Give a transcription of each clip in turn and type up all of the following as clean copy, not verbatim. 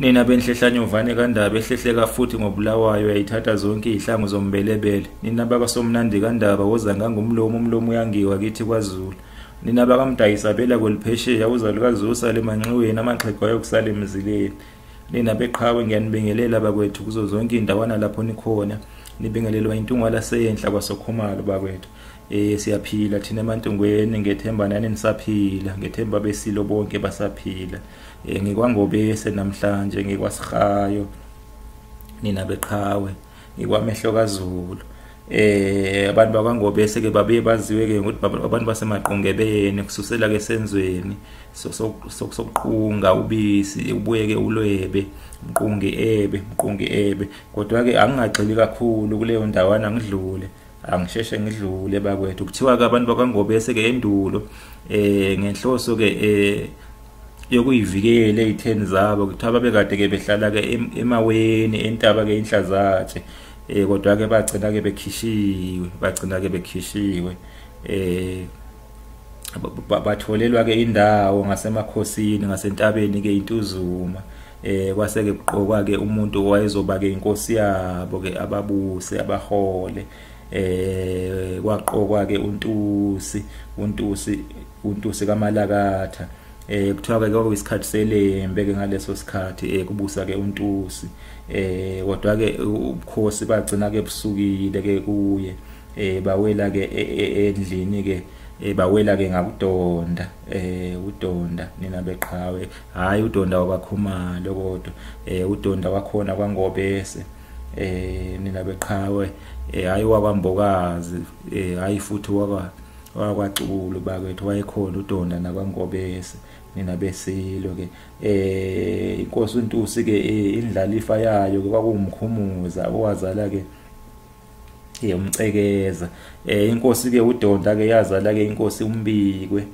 Nina benhlehlanyovane kaNdaba ehlehleka futhi ngoBulawayo yayithatha zonke izihlangu zombelebele. Nina bakwaSomnandi kaNdaba woza ngangumlomo umlomo uyangiwa kithi kwaZulu. Nina bakaMdayisabela kweliphesheya uzalukazi usale emanxiweni amaxhegu ayokusala emzileni. Nina beqhawe ngiyanibingelela bakwethu kuzo zonke indawana lapho nikhona. Nibingelelwa intungwa lasenhla kwaSokhumalo bakwethu. Siyaphila thina eMantungweni, ngethemba nani nisaphila, ngethemba besilo bonke basaphila. NgikwaNgobese namhlanje, ngikwaSihayo, nina beqhawe, ngikwamehlo kaZulu. Abantu bakwaNgobese ke babuye baziwe ke ngokuthi abantu basemaqongebeni kususela ke senzweni sokuqunga ubisi, ubuye ke ulwebe, mqungi ebe, mqungi ebe. Kodwa ke angingagxili kakhulu kuleyo ndawana, ngidlule, angisheshe ngidlule bakwethu. Kuthiwa ke abantu bakwaNgobese ke endulo ngenhloso ke yokuyivikela ezitheni zabo, kuthiwa babekade ke behlala ke emaweni entaba ke inhlazatshe. Kodwa ke bagcina ke bekhishiwe, bagcina ke bekhishiwe. Batholelwa ke indawo ngasemakhosini ngasentabeni ke iNtuzuma. Kwase ke kuqokwa ke umuntu owayezoba ke inkosi yabo ke ababuse abahole. Kwaqokwa ke uNtusi, uNtusi kaMalakatha. Kuthiwa ke kwakuyisikhathi selembe ke ngaleso sikhathi kubusa ke uNtusi. Kodwa ke ubukhosi bagcina ke busukile ke kuye, bawela ke endlini ke, bawela ke ngakuDonda, uDonda nina beqhawe, hayi uDonda wakwaKhumalo kodwa uDonda wakhona kwaNgobese, nina beqhawe, hayi wakwaMbokazi, hayi futhi wakwaXulu bakwethu, wayekhona uDonda nakwaNgobese nina besilo ke. Inkosi uNtusi ke indlalifa yayo ke kwakuwumkhumuza owazala ke umcekeza. Inkosi ke uDonda ke yazala ke inkosi uMbikwe,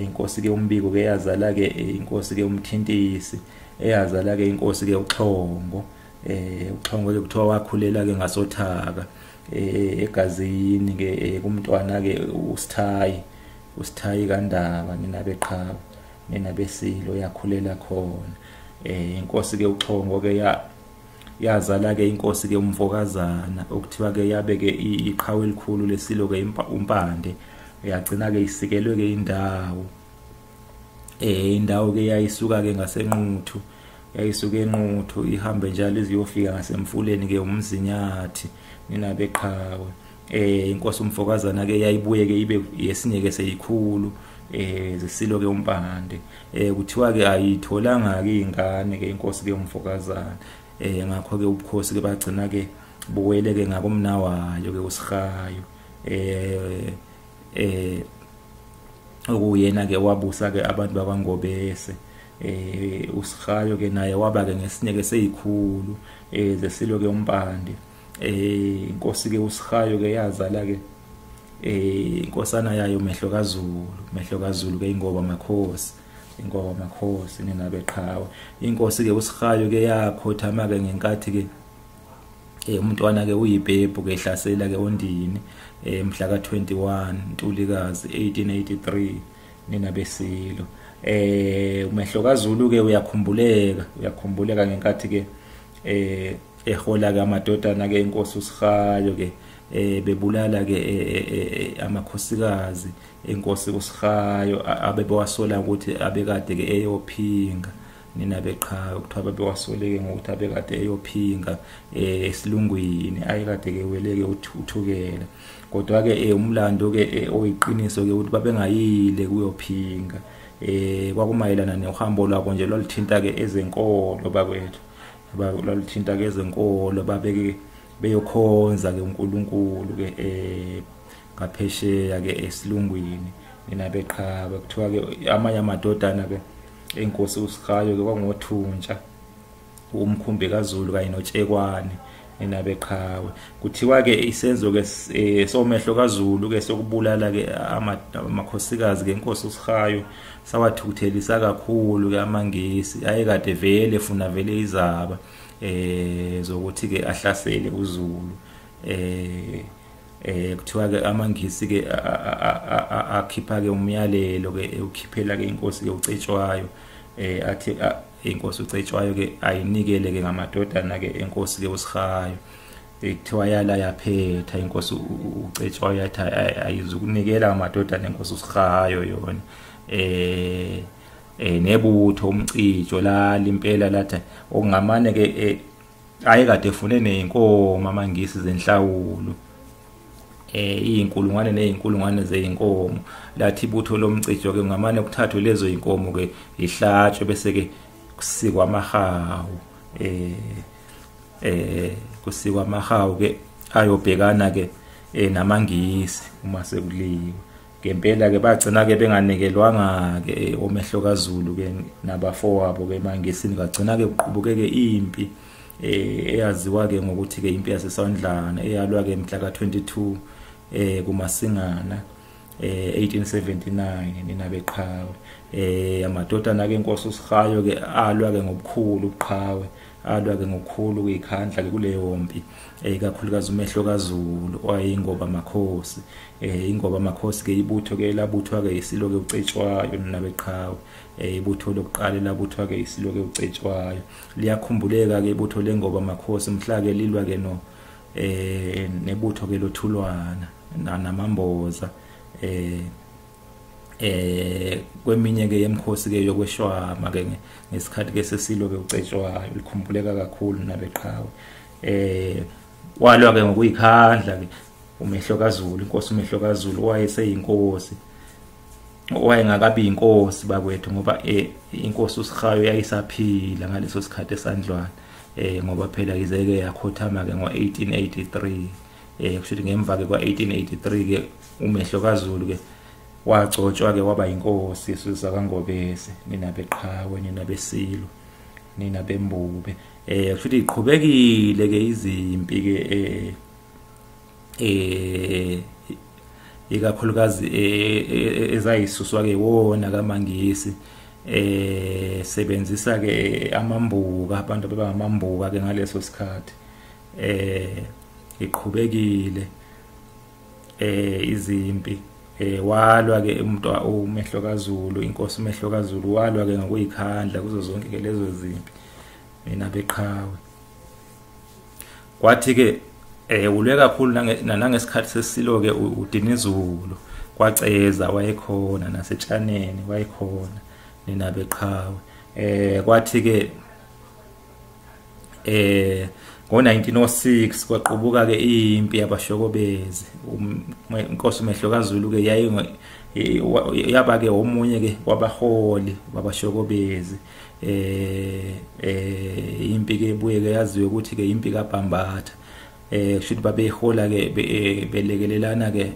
inkosi ke uMbiko ke yazala ke inkosi ke uMthintisi, eyazala ke inkosi ke uXhongo. uXhongo ke kuthiwa wakhulela ke ngasothaka egazini ke kumntwana ke uSithayi, uSithayi kaNdaba nina beqhawe, nina besilo, yakhulela khona. Inkosi ke uXhongo ke yazala ke inkosi ke uMfokazana, okuthiwa ke yabe ke iqhawe elikhulu lesilo ke uMpande, yagcina ke isikelwe ke indawo. Indawo ke yayisuka ke ngaseNquthu, yayisuka eNquthu ihambe njalo iziyofika ngasemfuleni ke uMzinyathi nina beqhawe. Inkosi uMfokazana ke yayibuye ke ibe yesinye ke seyikhulu zesilo ke uMpande. Kuthiwa ke ayitholanga ke ingane ke inkosi ke uMfokazana. Ngakho ke ubukhosi ke bagcina ke buwele ke ngakumnawayo ke uSihayo, okuyena ke wabusa ke abantu bakwaNgobese. uSihayo ke naye waba ke ngesinye ke seyikhulu zesilo ke uMpande. Inkosi ke uSihayo ke yazala ke inkosana yayo Mehlo kaZulu, Mehlo kaZulu ke ingoba makhosi, ingoba makhosi nina beqhawe. Inkosi ke uSihayo ke yakhothama ke ngenkathi ke umntwana ke uyiBhebhu ke ehlasela ke oNdini mhla ka 21 Ntulikazi 1883 nina besilo. uMehlo kaZulu ke uyakhumbuleka, uyakhumbuleka ngenkathi ke ehola ke amadodana ke inkosi uSihayo ke bebulala ke amakhosikazi enkosi uSihayo abebewasola ukuthi abekade ke eyophinga nina beqhawe. Kuthiwa babewasoleke ngokuthi abekade eyophinga esilungwini, ayekade ke weleke uThukela. Kodwa ke umlando ke oyiqiniso ke ukuthi babengayile kuyophinga, kwakumayelana nohambo lwabo nje lwaluthinta ke ezenkolo bakwethu, lwaluthinta ke ezenkolo, babeke beyokhonza ke uNkulunkulu ke ngaphesheya ke esilungwini nina beqhawe. Kuthiwa ke amanye amadodana ke enkosi uSihayo ke kwangothuntsha umkhumbi kaZulu kanye noTshekwane nina beqhawe. Kuthiwa ke isenzo ke somehlo kaZulu ke sokubulala ke amakhosikazi ke inkosi uSihayo sawathukuthelisa kakhulu ke amaNgisi ayekade vele efuna vele izaba zokuthi ke ahlasele uZulu. Kuthiwa ke amaNgisi ke akhipha ke umyalelo ke ukhiphela ke inkosi ke uCetshwayo athi inkosi uCetshwayo ke ayinikele ke ngamadodana ke enkosi ke uSihayo. Kuthiwa yala yaphetha inkosi uCetshwayo yathi ayizukunikela ngamadodana enkosi uSihayo yona. Nebutho umcijo la limpela lathi okungamane ke ayekade efune nezinkomo amaNgisi zenhlawulo, izinkulungwane nezinkulungwane zezinkomo. Lathi ibutho lomcijo ke ngamane kuthathwe lezo inkomo ke ihlatshwe bese ke kusikwa amahawu, kusikwa amahawu ke ayobhekana ke namaNgisi uma sekuliwe. Ngempela ke bagcina ke benganikelwanga ke omehlo kaZulu ke nabafowabo ke emaNgisini. Kagcina ke kuqhubukeke ke impi eyaziwa ke ngokuthi ke impi yaseSandlwana eyalwa ke mhla ka22 kuMasingana 1879 nina beqhawe. Amadodana ke inkosi uSihayo ke alwa ke ngobukhulu ubuqhawe, alwa ke ngokukhulu kuyikhandla ke kuleyo mpi, ikakhulukazi umehlo kaZulu owayingoba makhosi. Ingoba makhosi ke ibutho ke labuthwa ke isilo ke uCetshwayo nina beqhawe. Ibutho lokuqala labuthwa ke isilo ke uCetshwayo. Liyakhumbuleka ke ibutho lengoba makhosi mhla ke lilwa ke no nebutho ke lothulwana namamboza kweminye ke yemkhosi ke yokweshwama ke ngesikhathi ke sesilo ke uCetshwayo, likhumbuleka kakhulu nabeqhawe. Walwa ke ngokuyikhandla ke umehlo kaZulu, inkosi umehlo kaZulu owayeseyinkosi, owayengakabi inkosi bakwethu, ngoba inkosi uSihayo yayisaphila ngaleso sikhathi eSandlwana, ngoba phela izeke yakhothama ke ngo1883. Kusho ukuthi ngemva ke kwa1883 ke umehlo kaZulu ke wagcotshwa ke waba inkosi yesizwe kaNgobese, nina beqhawe, nina besilo, nina bembube. Kusho ukuthi iqhubekile ke izimpi ke ikakhulukazi ezayisuswa ke wona kaMangisi, sebenzisa ke amambuka, abantu ababangamambuka ke ngaleso sikhathi. Iqhubekile izimpi. Walwa ke umuntu umehlo kaZulu, inkosi umehlo kaZulu walwa ke ngokuyikhandla kuzo zonke ke lezo zimpi mina beqhawe. Kwathi ke ulwe kakhulu nangesikhathi sesilo ke uDinizulu kwaCeza wayekhona, nasetshaneni wayekhona nina beqhawe. Kwathi ke ngo1906 kwaqubuka ke impi yabashokobezi. Inkosi umehlo kaZulu ke yaba ke omunye ke wabaholi babashokobezi. Impi ke ibuye ke yaziwe ukuthi ke impi kaBhambatha. Kusho ukuthi babeyihola ke belekelelana ke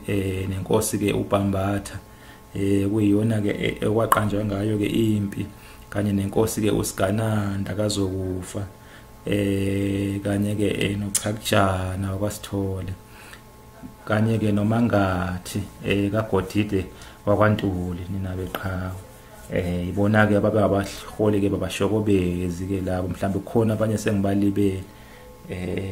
nenkosi ke uBhambatha, kuyiyona ke ekwaqanjwa ngayo ke impi, kanye nenkosi ke uSigananda kaZokufa, kanye ke noChakujana wakwaSithole, kanye ke noMangathi kaGodide wakwaNtuli nina beqhawe. Ibona ke ababe abaholi ke babashokobezi ke labo, mhlawumbe kukhona abanye sengibalibele.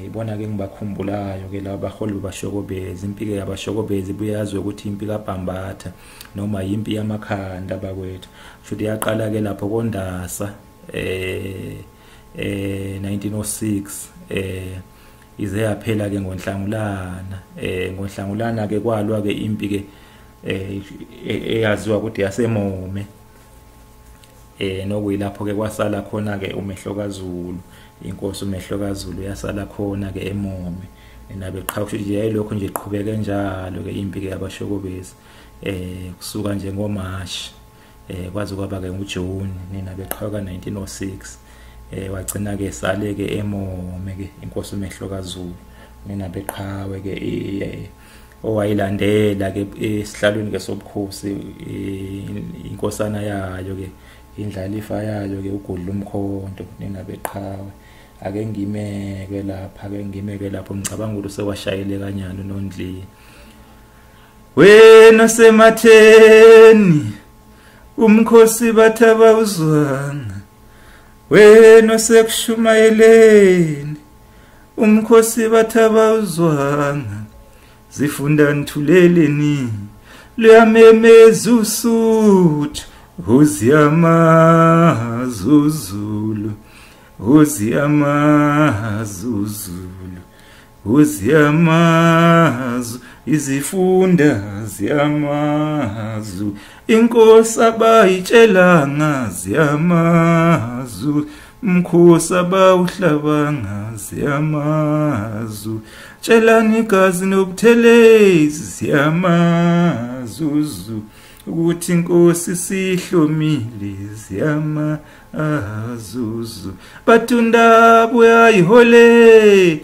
Ibona ke ngibakhumbulayo ke laba baholi babashokobezi. Impi ke yabashokobezi ibuye yaziwe ukuthi impi kaBhambatha noma impi yamakhanda bakwethu. Kusho ukuthi yaqala ke lapho koNdasa 1906, ize yaphela ke ngoNhlangulana. NgoNhlangulana ke kwalwa ke impi ke eyaziwa ukuthi yaseMome, nokuyilapho ke kwasala khona ke umehlo kaZulu, inkosi umehlo kaZulu yasala khona ke eMome nabeqhawe. Kusho nje yayilokho nje iqhubeke njalo ke impi ke yabashokobezi, kusuka nje ngoMashi kwaze kwaba ke nguJune nina beqhawe ka1906. Wagcina ke sale ke eMome ke inkosi umehlo kaZulu nina beqhawe ke. Owayilandela ke esihlalweni ke sobukhosi inkosana yayo ke, indlalifa yayo ke uGudla umkhonto nina beqhawe. Ake ngimeke lapha, ake ngimeke lapho, ngicabanga ukuthi usewashayele kanyana uNondli. Wena sematheni umkhosi bathaba uzwanga, wena sekushumayeleni umkhosi bathaba uzwanga, zifunda nithuleleni luyamemeza usuthu Uziyamazuzulu, uziyamazuzulu, uziyamazu, izifunda ziyamazu, inkosi abayitshelanga ziyamazu, mkhosi abawuhlabanga ziyamazu, tshelani igazi nobuthelezi ziyamazuzu, ukuthi inkosi sihlomile ziyamazuzu, bathunda buyayihole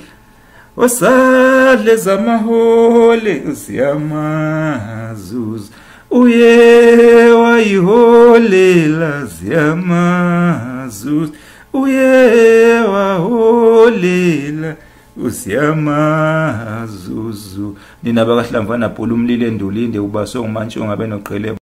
osadle zamahole ziyamazuzu, uye wayiholela ziyamazuzu, uye waholela usiyamazuzu. Nina bakahlamvana bhula umlilo endulinde ubaswe ngumantshonga benoqhele.